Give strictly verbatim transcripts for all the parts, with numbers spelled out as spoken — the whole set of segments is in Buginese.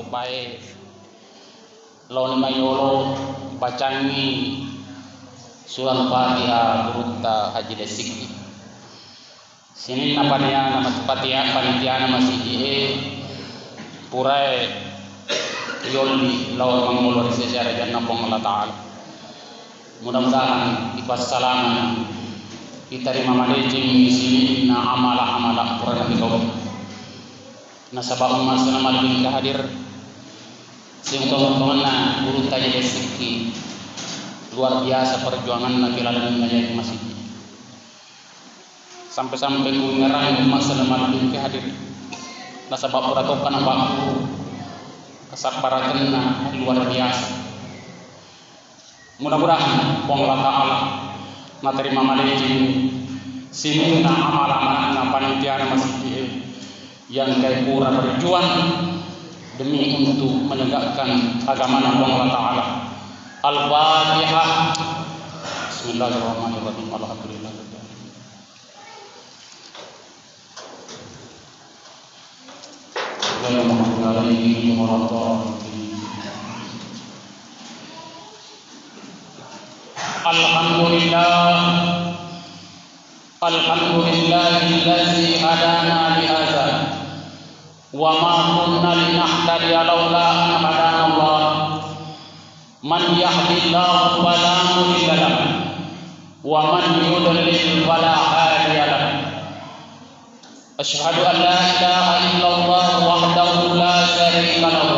Bae laoni mayolo bacangngi surah Al-Fatihah gurutta Haji Lesikki. Sininna paniana mas-, patia-, panitiana masiji'e purae yolli lao mangolo ri sesena arajanna Puang Allah Ta'ala. Mudah-mudahan ipassalama, itarima madeceng sininna amala-amala purana tigau. Nasaba umma senna malebbi engka hadir, siuntung-untungenna gurutta Haji Lesikki, luar biasa perjuanganna ki lalenna iyae masigi. Sampe-sampe kuingerangi umma senna malebbi engka hadir. Nasaba pura tokka napagguru, kasabbarakenna luar biasa. Mudah-mudahan Puang Allah Ta'ala naterima madeceng sininna amala-amalanna panitiana masiji'e yang engkae pura berjuang demi untuk menegakkan agamana Puang Allah Ta'ala. Al-Fatihah. Bismillahirrahmanirrahim. Alhamdulillah. غير المغضوب عليهم ولا الضالين. الحمد لله. الحمد لله الذي هدانا لهذا وما كنا لنهتدي لولا أن هدانا الله. من يهد الله فلا مضل له ومن يضلل فلا هادي له. أشهد أن لا إله إلا الله وحده لا شريك له،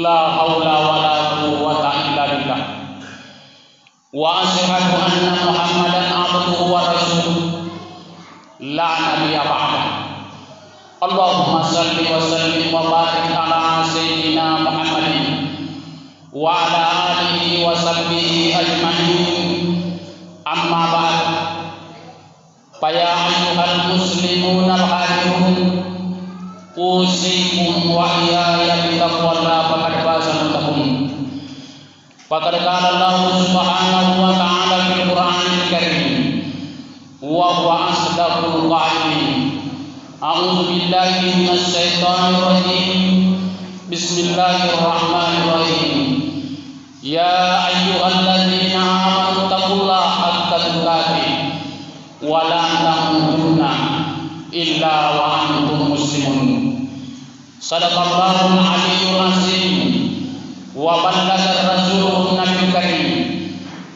لا حول ولا قوة إلا بالله. وأشهد أن محمدا عبده ورسوله، لا نبي بعده. اللهم صل وسلم وبارك على سيدنا محمد وعلى آله وصحبه أجمعين. أما بعد، فيا أيها المسلمون الحاضرون، أوصيكم وإياي بتقوى الله، فقد فاز المتقون. فقد قال الله سبحانه وتعالى في القرآن الكريم، وهو أصدق القائلين: أعوذ بالله من الشيطان الرجيم. بسم الله الرحمن الرحيم. يا أيها الذين آمنوا اتقوا الله حق تقاته ولا تموتن إلا وأنتم مسلمون. صدق الله العلي العظيم وبلغ رسوله النبي الكريم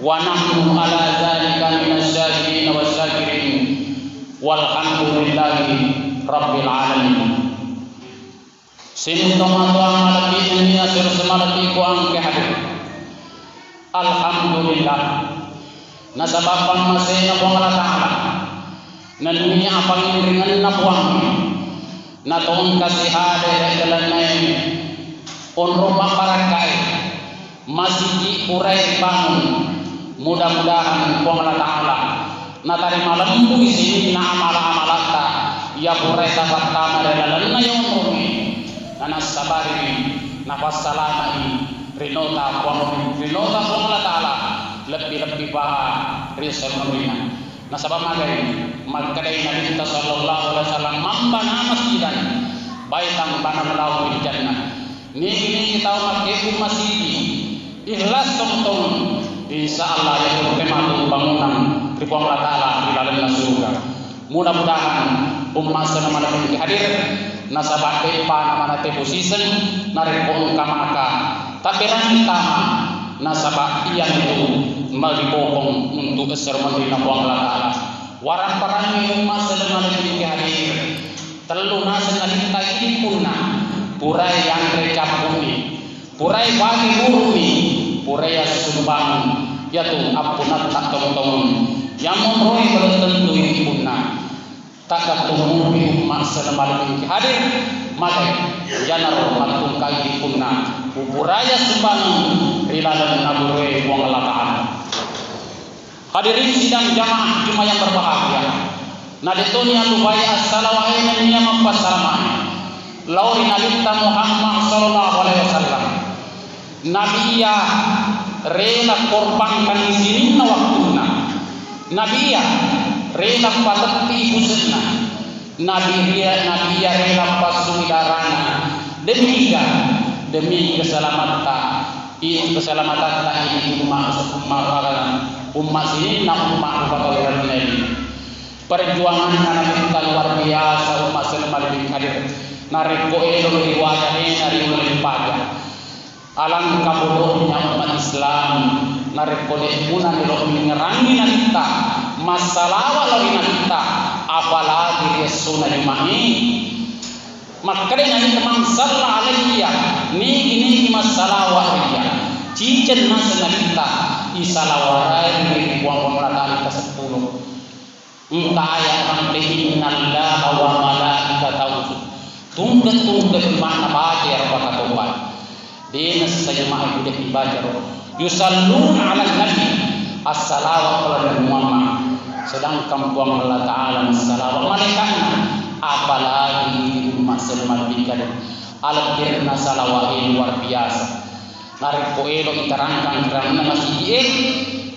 ونحن على ذلك من الشاهدين والشاكرين والحمد لله رب العالمين. Sining tomatoa malebbi nennia siro simalebbi ko engka hadir. Alhamdulillah. Nasaba pammasena Puang Allah Ta'ala. Nennia panginringenna Puang. Natongka sihade ri lalennae. Onrong mabbarakkae. Masigi purae bangun. Mudah-mudahan Puang Allah Ta'ala natarima lembu'i sininna amala-amalatta iya purae tapattama ri lalenna iya onrongnge. Nanassabari, napassalama'i rinota Puang, rinota Puang Allah Ta'ala, lebbi-lebbi paha ri esso ri munrinna. Nasaba magai makkedai Nabitta sallallahu alaihi wasallam, "Man bana masjidan baitan banallahu fil jannah." Nigi-nigi tau makkebbu masigi, ikhlas tongtong, insya Allah iya tu tematu bangunang ri Puang Allah Ta'ala ri lalenna suruga. Mudah-mudahan umma senna malebbi hadir, nasaba de'pa namana teposiseng narekko engka maka tabberangi tama, nasaba iyanitu malibokong untuk esso ri munrinna Puang Allah Ta'ala. Warapparangngi umma senna malebbi hadir. Tellu naseng nalitta idi punna, purai yanre cappuni, purai bage buruni, purai assumbang, yatu appunatta tongtong. Yammonroi belum tentu idi punna. Takattummupi umma senna malebbi hadir, maka yanaro mattungkai idi punna, pupurai assumbang ri laleng naburue Puang Allah Ta'ala. Hadirin sidang jamaah Jumat yang berbahagia. Nade'toni allupai assalawae nennia mappassalamae lao ri Nabitta Muhammad sallallahu alaihi wasallam. Nabi iya rela korbankan sininna waktunna. Nabi iya rela patetti pusenna. Nabi iya, Nabi iya rela passui darana Demi iga? Demi keselamatta, i-, keselamatatta idi umma, umma, umma sininna umma rupatawereng. Perjuanganna Nabitta luar biasa, umma seummana malebbi hadir. Narekko elo riwayat ena riulle paja. Alangkah bodohnya umat Islam, narekko de' muna melo mengerangi Nabitta, massalawa lao ri Nabitta, apalagi ri essona Juma'i. Makkeda Nabitta, "Man salla alayya," nigi-nigi massalawa ri iyya, ciceng naseng Nabitta, isalawarai ri Puang Allah Taala engka seppulo. Engka ayat rampe, "Innallaha wa malaikatahu." Tungke-tungke makna baca iyaro pakatobba. De' nassajamaah de' dibaca ro. "Yusalluna 'alan nabi." Assalawa pole Nabi Muhammad. Sedangkan Puang Allah Taala massalawa malaikatna. Apalagi umma seummana malebbi hadir. Alebbirna salawa e luar biasa. Narekko elo iterangkan keranna masigi e,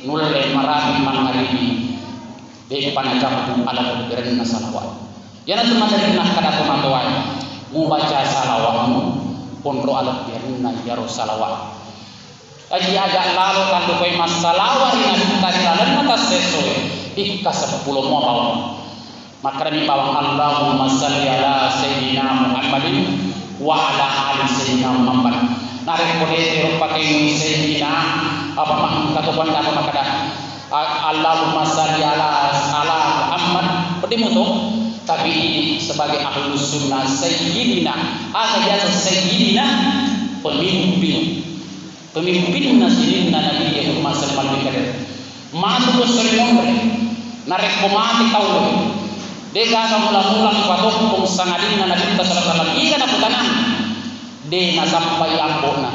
nulle marapi mangaribi. De'pa nacappu alebbirenna salawat. Iyanatu maderri nakkeda tomatoae, mubaca salawatmu, onro alebbirenna iyaro salawat. Aji aja lalo tallupai massalawat ri Nabitta ri lalenna tassessoe, ikka seppulo mua bawang. Makkedami bawang, "Allahumma salli ala Sayyidina Muhammadin wa ala ali Sayyidina Muhammad." Narekko de' tero pakai Sayyidina, apa mak-, engka to panda apa makkeda, A-, Allahumma salli ala, ala Muhammad, peddi muto, tapi ini sebagai ahlus sunnah sayyidina. Aga biasa sayyidina? Pemimpin. Pemimpinna sininna Nabi Muhammad sallallahu alaihi wasallam. Matu ko seri monre. Narekko mati tau, de' gaga mula-mula ipatoppong sangadinna Nabitta sallallahu alaihi wasallam. Iga naputanang? De' nasappai ambo'na.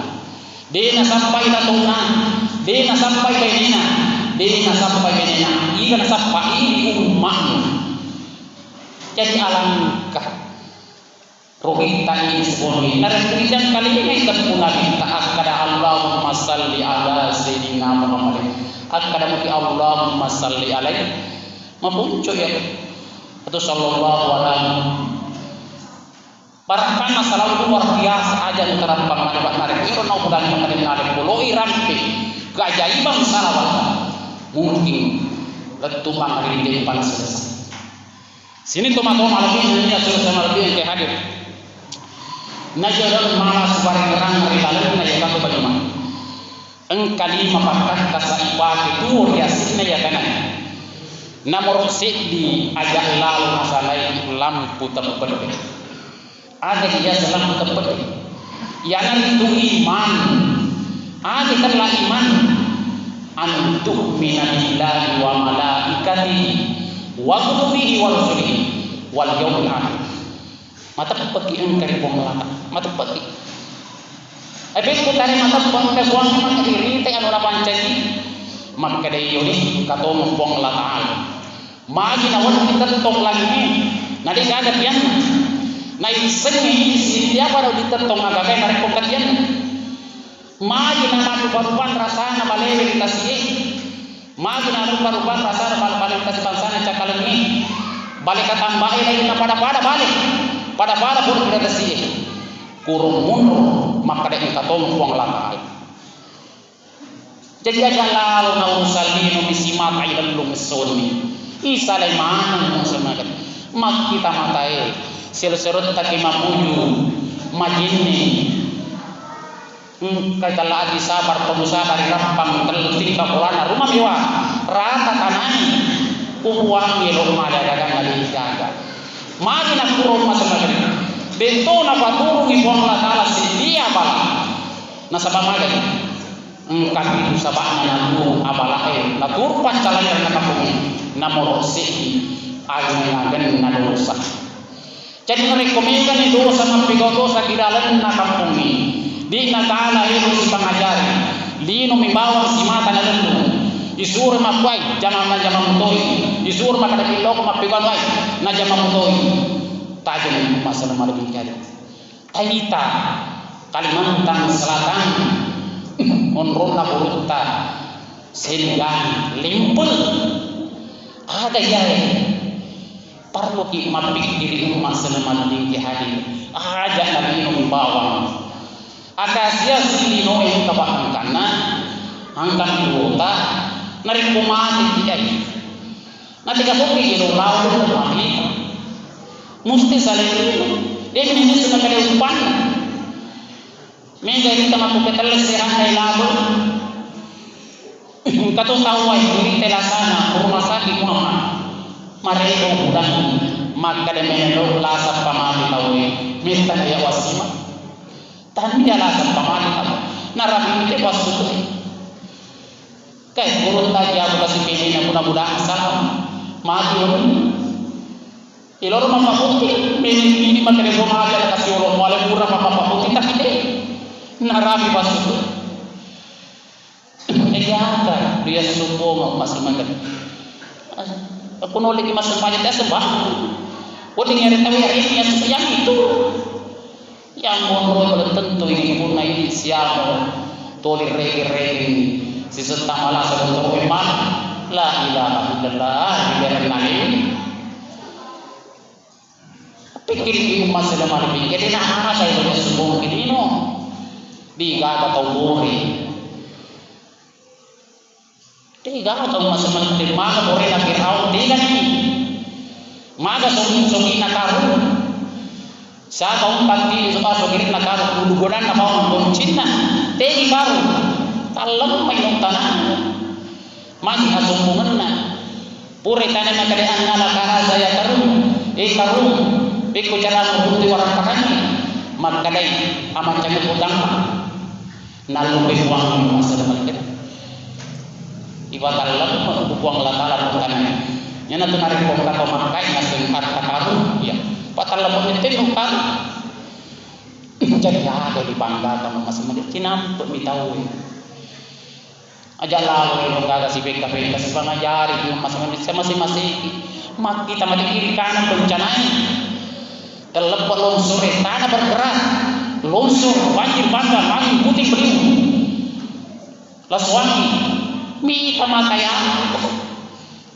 De' nasappai tatona, de' nasappai bainena, de' nasappai bainena, iga nasappai? Umma'na. Jadi alangkah rohitta ini seponi. Narekko rijang kalimai teppu Nabitta akkada, "Allahumma salli ala Sayyidina Muhammadin." Akkada muki, "Allahumma salli alaihi." Mapunco ya. Atau sallallahu alaihi. Barakkanna salawat luar biasa, aja' utarappang, narekko ero naupudani makkadenna, narekko loi rampe keajaiban salawat, mungkin lettu mangaribi de'pa selesai. Sining tomatoa malebbi, nenia selesai malebbi engka hadir. Najareng mala subarengerang ri lalenna iya katu bajuma. Engka lima pakkakka saipake tuo ri asenna iya tanae. Namoro seddi, aja' lalo nasalai lampu teppedde. Aga iya lampu teppedde? Iyanaritu iman. Aga tella iman? An tu'mina billahi wa malaikatihi wa kutubihi wa rusulihi wal yaumil akhir. Mateppeki engka ri Puang Allah Ta'ala. Mateppeki. Ai, pekko tare mateppe engka suami maka irite anu napancaji. Makkeda iyo ni, engka tongeng Puang Allah Ta'ala. Magi na wedding ditettong langi'e, na de' gaga tianna. Na issengngi isi, iya pada ditettong agaga narekko engka tianna. Magi na marupa-rupang rasana balewe ri tasi'e. Magi na rupa-rupang rasana bal-, bale tasi bangsana cakalengngi. Bale katamba'e lainna pada-pada bale. Pada-pada pole ri tasi'e. Kurung munro makkeda engka tongeng Puang Allah Ta'ala. Jadi aja' lalo na urusan lino mi simata ilellung essoni. Isalai maneng musalmagani. Makkita matae, sero-seretta ki mamuju, majinni. Engka tella aji sabar, tau sabar, irappang tellu tingka polana rumah mewa, rata tanai, ubuangi lo male daganna dijaga. Magi nakkuro masalahna, betto napaturungi Puang Allah Ta'ala sedia bala. Nasaba magani, engka pitu saba'na naturu abalae, naturu paccalaireng na kampung, namoro seddi agenna dosa. Jadi, narekko megani dosa, mappigau dosa ki lalenna kampongnge, de'na tala ero sipangajari, linomi bawang simata nalellung, isuro makkuai, jama-, najama mutoi, isuro makkeda, "Pilloko mappigau ai," najama mutoi. Tajeng masalah malebbi kali. Taita, Kalimantan Selatan, onronna burutta, Seligang, Lempeng. Aga iyae? Parelluki mappikkiri umma selama dingki hadir. Aja nalinung bawang. Akasia silinoe engka bahangkanna, hangkan duota, narekko mate ki ai. Natika soki iro lao mati. Musti saling lino. Demi ini sebagai umpan. Mega ita mapupetelle sehat ai labo. Engka to tau wae, iwi telasana rumah sakit Muhammad. Mareko udang, makkeda melo lasa pamali tau e. Metta dia wasima. Tania lasa pamali tau. Narapi te wassu. Kai guru taji aku kasih pemena mudah-mudahan salam. Mati wani. Iloro mappaputti, meni ini makkeda ko maja na kasi olo, muale pura mappaputti, tapi de. Narapi wassu. Iyaka, ria suponga masih makan. Aku noliki masuk maja, dia sembah. Wedding nyari tahu ya ini, ya, yang itu. Yang monro belum tentu ini punna ini siamo. Toli rege-rege ini. Sisetta malasa untuk memang. La ilaha illallah, di dalam ini. Pikkiriki umma selama dipikiri, na asa itu sumbung kinino. Digaga tau bore. Digaga tau umma selama dipikiri. Maga borena Firaun, digani. Maga sogi-, sogina Karun. Saba umpatti soka sogirinna Karun, ulu gonanna bawang boncinna. Tegi Karun. Tallemmai no tanah. Magi asumpungenna. Pura tana makkeda, "Anna laka hadza ya Karun." Eh, Karun, pekko cara muruti warampakangngi? Makkedai, "Amancangi utangku." Nallupai Puang masa depan kita. Ibatallemmu ku Puang Allah Taala bukannya. Yana tu narekko engka to makkai naseng harta karun, iya. Patallemmu itu bukan. Jadi ada di bangga kamu masih mending cinampe mi tahu. Aja lalo lo gaga si pekka-pekka, si pangajari, si masing-masing, si masing-masing. Makkita mati kiri kanan bencanae. Telleppe longsor, eh, tanah bergerak. Longsor, banjir bandang, angin puting beliung. Lasuangi. Mita mata ya.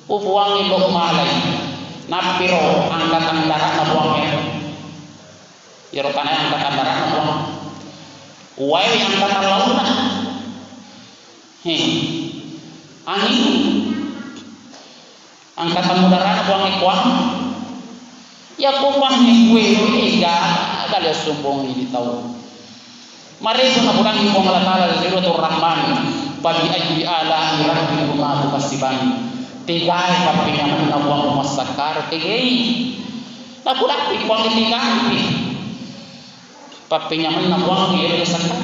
Upuangi lo malai. Napiro angkatan daratna buangnya. Iyaro tanae angkatan daratna, Puang. Uwae angkatan lautna. He. Angin. Angkatan udarana, Puang, e, Puang. Iya ko, Puang, e, kue, e, gaga le sombong idi tau. Mareso napudangi Puang Allah Taala ri Suratul Rahman, "Fa bi ayyi ala'i rabbikuma tukadziban?" Tegai pappenyamenna Puang massakkara, tegai. Napudakki Puang, tegai. Pappenyamenna Puang iyaro yasengnge.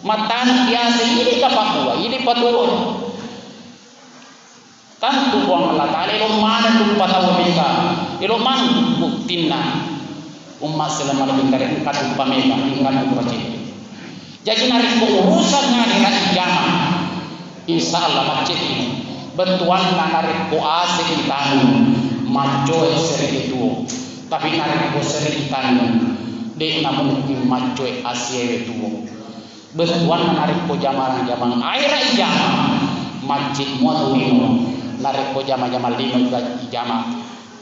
Mattana biasa idi tapabbua, idi patuo. Tentu Puang Allah Taala elo maneng tu patau mega, elo maneng buktinna. Umma selama lebih kare engka tu pamega, engka tu pacedde. Jaji narekko urusan ngani na ijama, insya Allah maccedde. Bettuanna narekko ase itanu, maccoe sere tuo. Tapi narekko sere itanu, de' namungkin maccoe asie tuo. Bettuanna narekko jamang-jamang aera ijama, macced mua tu lino. Narekko jama-jamang lino ijama,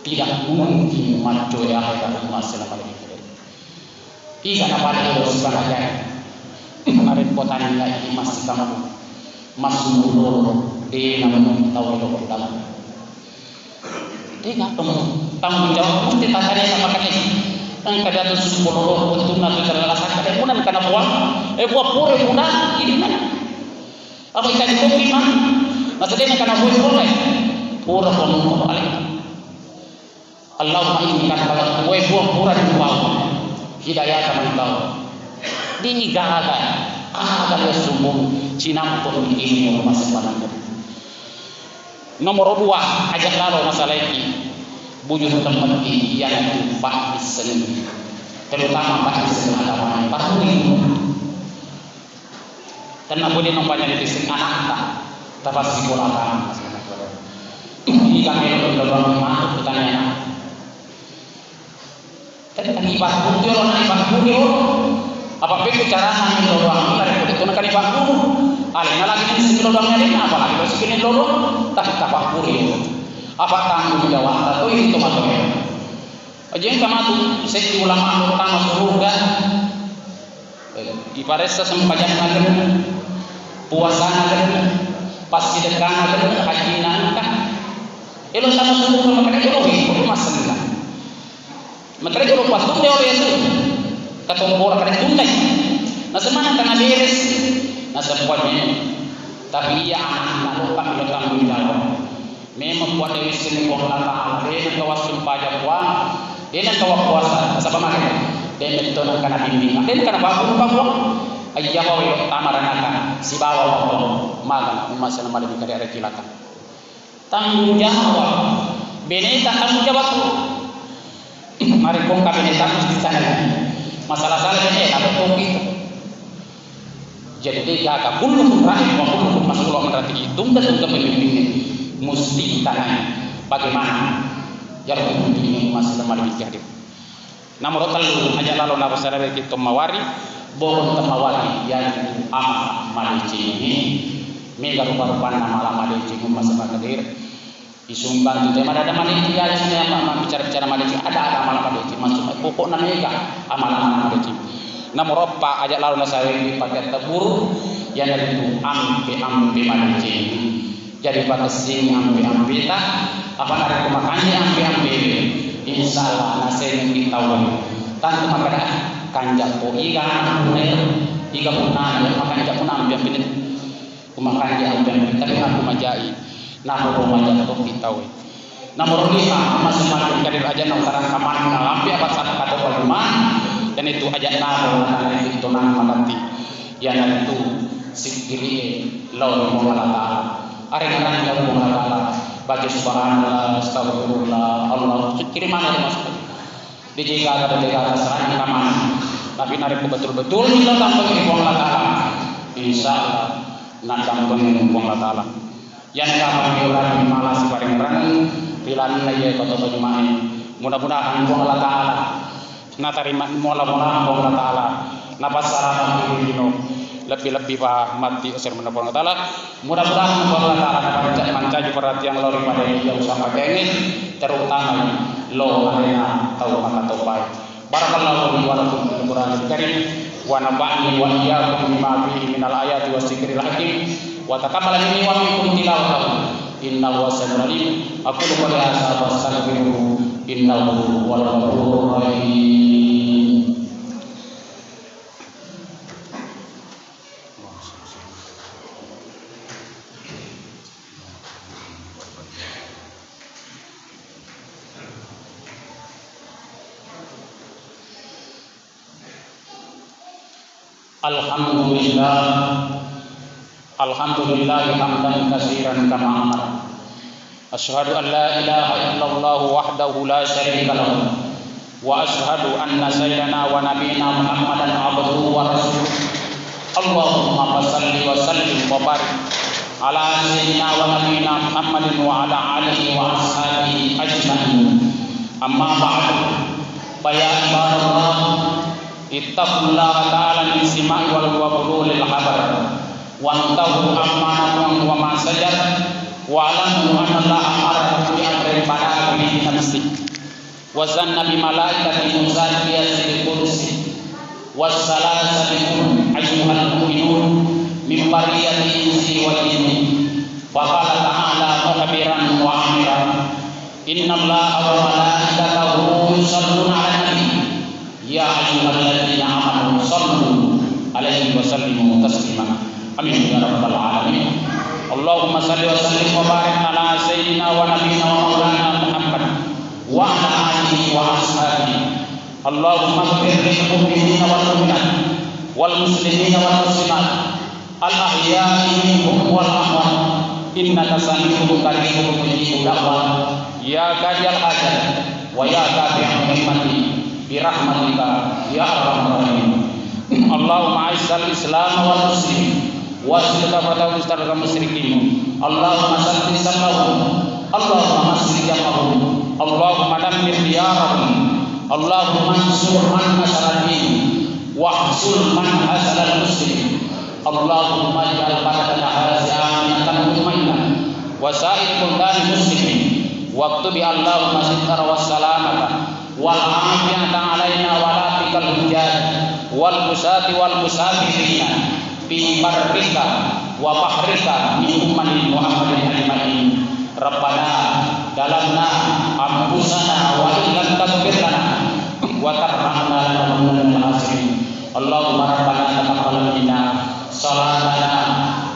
tidak mungkin maccoe aera, umma selama lebih kare. Iga napada ero sipanajai. Narekko tania idi massikampu, massumuru lolo, de' namu tau ero dalam. Tega tanggung jawab musti tatania sama kane. Engka jatuh suku lolo, untunna tu terlalu sakit. Eh, punan kana buang. Eh, buah pura punan, ini mana? Apa ikan kopi mah? Maksudnya kana buah pura. Pura pun balik. Allahumma inni qad balagtu, wae Puang, purani muwau, hidayata mantau. Digaga, aga le sumbung, cinampe' mi ini rumah sembarang. Nomor dua, aja' lalo masalaiki, bujur temmetti, iyanatu paddisseng. Terutama paddisseng agama, parellu ilmu. Tenna boleh nampanya di sing anakta, tapi sekolah kan. Ini kami lorong masuk pertanyaan. Tapi tadi baku dia orang ini baku dia. Apa pun cara nang lorong kita itu nak kali baku. Alena lagi di sini lorongnya ini, apalagi di sini lorong, tapi tak baku dia. Apa tanggung jawab atau itu maksudnya? Aja engka matu seddi ulama anu tama suruga, eh, iparessa sempajanna genne, puasana genne, passidekkana genne, hajjina engka. Elo tama suruga makanya elo ri, elo masenna. Makanya elo patunde olo itu. Katombora kada tuntai. Nasemana kana beres. Nasempa memang. Tapi iya anakna lo kami lo tanggung jawab. Memang kuat dewi sini Puang Allah Ta'ala. Dena kawas sumpah Puang. Dena kawas puasa. Sapa mare? Dena to nang kana bimbing. Dena kana babu babu. Ayya bawa yo tamaranaka. Sibawa bawa. Maga umma sana male bikade rekilaka. Tanggung jawab. Beneta tanggung jawabku. Mari kongka beneta mesti sana. Masalah-salah ini apa kopi itu. Jadi dia kata kullukum ra'in wa kullukum mas'ulun an ra'iyatihi. Tungga-tungga pemimpinnya mesti ditanyai bagaimana. Ya Rabbi, ini masalah mari hadir. Namoro tellu, aja lalo napasaraweki to mawari, bokon to mawari, yaitu ama madecengi. Mega rupa-rupanna mala madeceng, umma sama kadir. Isumbang tu tema ada madeceng, ya, sini ama, ama bicara-bicara madeceng, ada, ada mala madeceng, masuk pokokna mega amala-amala madeceng. Namoro eppa, aja lalo nasaweki pakai tebur, yanaritu ampe-ampe madeceng. Jadi pakessing ampe-ampeta, apa narekko makanja ampe-ampe, insya Allah nasengeng tau. Tantu makkeda, "Ah, kanja ko iga anakku nero, iga punnana, makanja pun ampe-ampe ni, ku makanja ampe-ampe, tapi aku majai, napa ko majai to tau." Nomor lima, masing-masing kadir aja nang tarang kaman, ampe apa saat kata pengumuman, dan itu aja naro, dan itu nang mananti. Iyanaritu sikkiri'e lao ri Puang Allah Ta'ala. Arengngerang lao ri Puang Allah Ta'ala. Baca subhanallah, astagfirullah, Allah. Sikkiri mana termasuk. Dijegaka, dijegaka, serahkan ke mana. Tapi narekko betul-betul kita dampingi Puang Allah Ta'ala, insya Allah nak dampingi Puang Allah Ta'ala. Yang kapan diulangi malah si parengngerang, rilalenna iya kota Banyumae. Mudah-mudahan Puang Allah Ta'ala natarima mola-mola Puang Allah Ta'ala, napassalama ri lino, lebbi-lebbi pa matti osir menna Puang Allah Ta'ala. Mudah-mudahan Puang Allah Ta'ala napanca-, mancaji perhatian lao ri pada iya usaha pakengnge, terutama lao alena tau makataupai. Barakallahu li wa lakum fil Qur'anil Karim, wa nafa'ni wa iyyakum bima fihi minal ayati was zikril hakim, wa taqabbala minni wa minkum tilawatahu. Innahu huwas samiul alim. Aqulu qouli hadza wa astaghfiruhu innahu huwal ghafurur rahim. Alhamdulillah. Alhamdulillah hamdan katsiran kama amara. Asyhadu an la ilaha illallah wahdahu la syarika lahu. Wa asyhadu anna sayyidana wa nabiyyina Muhammadan abduhu wa rasuluh. Allahumma fasalli wa sallim wa barik ala sayyidina wa nabiyyina Muhammadin wa ala alihi wa ashabihi ajma'in. Amma ba'du. Fa ya ibadallah, ittaqullaha ta'ala min sima'i wal wa bululil habar. Wantahu amma naqam wa ma sajar. Wa alamu anna Allah amarakum bi amrin bada'a bihi bi nafsihi. Wa zanna bi malaikati muzakkiyatil qudsi. Wassalasa bikum ayyuhal mu'minun min bariyati insi wa jinni. Wa qala ta'ala mukhbiran wa amiran. Innallaha wa malaikatahu yusalluna 'alan nabi. Ya ayyuhalladzina amanu sallu alaihi wa sallimu taslima. Amin ya rabbal alamin. Allahumma salli wa sallim wa barik ala sayyidina wa nabiyyina wa maulana Muhammad wa ala alihi wa ashabihi. Allahumma ighfir lil mu'minina wal mu'minat wal muslimina wal muslimat al ahya'i minhum wal amwat, innaka sami'un qaribun mujibud da'wat, ya qadiyal hajat wa ya kafi'al muhimmati bi rahmatika ya arhamar rahimin. Allahumma aizzal Islam wal muslimin, wa azil kafarata wal musyrikin. Allahumma sabbit safahum, Allahumma massil jam'ahum, Allahumma dammir diyarahum, Allahumma ansur man nasara din, wahzul man hazalal muslimin. Allahumma ij'al baladana hadza aminan mutmainan wa sa'ir buldani muslimin. Waqtubi Allahumma sitara wassalamata والعافية علينا وعلى تلك الحجاج والعصاة والمسافرين في برك وبحرك من أمة محمد أجمعين. ربنا ظلمنا أنفسنا وإن لم تغفر لنا وترحمنا لنكونن من الخاسرين. اللهم ربنا تقبل منا صلاتنا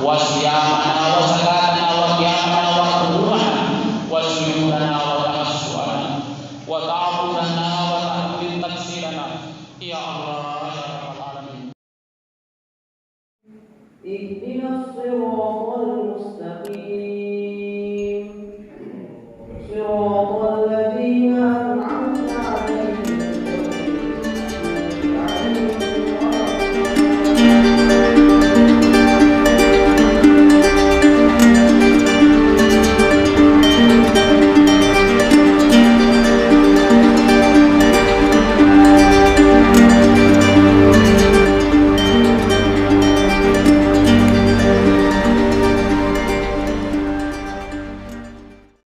وصيامنا وزكاتنا وقيامنا وركوعنا وسجودنا وتوسلنا وتعوذنا وتحمل تقصيرنا. يا الله يا رب العالمين. اهدنا الصراط المستقيم.